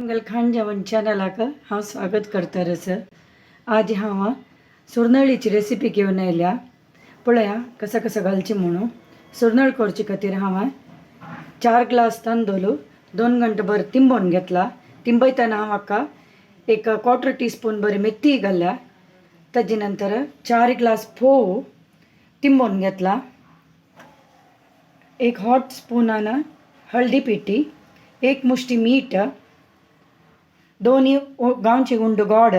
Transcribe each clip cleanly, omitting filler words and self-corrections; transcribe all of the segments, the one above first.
आमगेले खाण जेवण चॅनलाक हांव स्वागत करता सर। आज हांव सुरनळीची रेसिपी घेवन आयल्या। पळया कसं कसं घालची म्हणून। सुरनळ करचे खातीर हांव 4 ग्लास तांदूळ 2 घंटे भर तिंबोवन घेतला। तिंबयतना हांव हाका एक 1/4 टीस्पून बरी मेथी घातल्या। ताजे नंतर 4 ग्लास फोव तिंबोवन घेतला। 1 हॉट स्पूनान हळदी पिठी, 1 मुष्टी मीठ, 2 गांवचे गुंड गोड,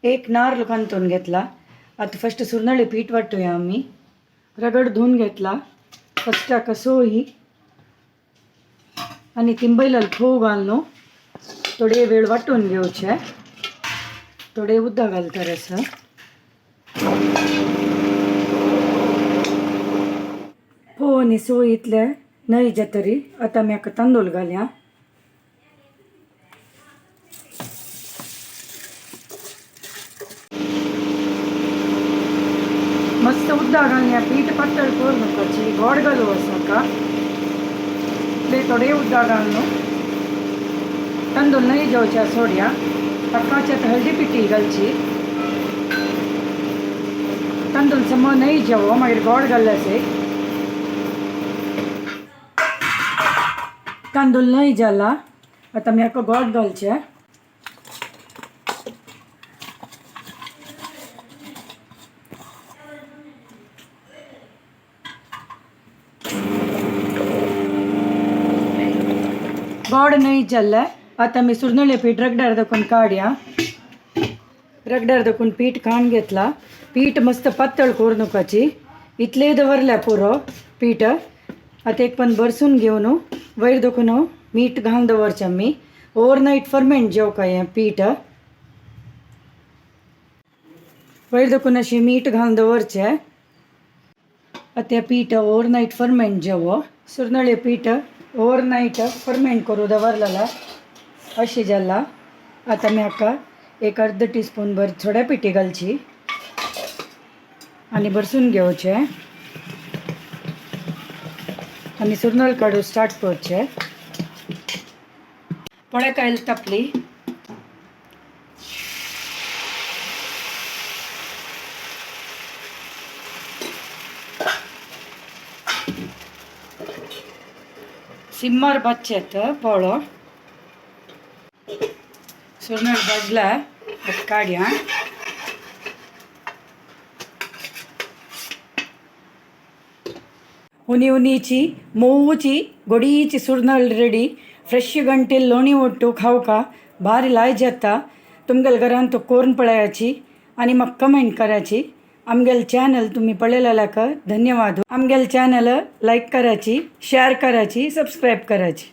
1 नारळ कांतून घेतला। आता फस्ट सुरनळी पीठ वाटूया आम्ही। रगड धुवून घेतला। फस्ट हाका सोय आनी तिंबयलेलो फोव घालून थोडे वेळ वाटून घेवचे। थोडे उदक घालता आसा। फोव आनी सोय इतले न्हय जातरी आतां आमी हाका तांदूळ घालया। मस्त उदक घालया। पीठ पातळ करू नकाची, गोड घालू आसा हाका। इतले थोडे उदक घालून तांदूळ न्हय जावचे सोडया। हाकाचे आतां हळदी पिठी घालची। तांदूळ सम न्हय जावो मागीर गोड घाल्ले। तांदूळ न्हय जाला, आतां आमी हाका गोड घालचें। गोड न्हय जाल्लें, आतां आमी सुरनळी पीठ रगड्यार दाखोवन काडया। रगड्यार दाखोवन पीठ काडून घेतला। पीठ मस्त पातळ करू नकाची, इतलें दवरल्या पुरो पीठ। आतां एक पण भरसून घेवन वयर दाखोवन मीठ घालून दवरचें आमी। ओवरनायट फर्मेंट जेवका हें पीठ। वयर दाखोवन अशें मीठ घालून दवरचें। आतां हें पीठ ओवरनायट फर्मेंट जेवो। सुरनळी पीठ ओवरनायट फर्मेंट करून दवरलेलें अशें जाला। आतां आमी हाका एक 1/2 टीस्पून भर सोड्या पिठी घालची आनी भरसून घेवचें आनी सुरनळ काडूं स्टार्ट करचें। पळय कायल तापली। सिम्मार भाजचें पोळो। सुरनळ भाजला, काडया। उनी उनीची मोवची गोडीची सुरनळ रेडी। फ्रेश गंटेल लोणी ओट्टू खावका भारी लाय जाता। तुमगेले घरान तो कोरून पळयाची आनी म्हाका कमेंट करायची। आमगेले चॅनल तुम्ही पळयलेल्याक धन्यवाद। आमगेले चॅनल लायक करायची, शेअर करायची, सबस्क्राईब करायची।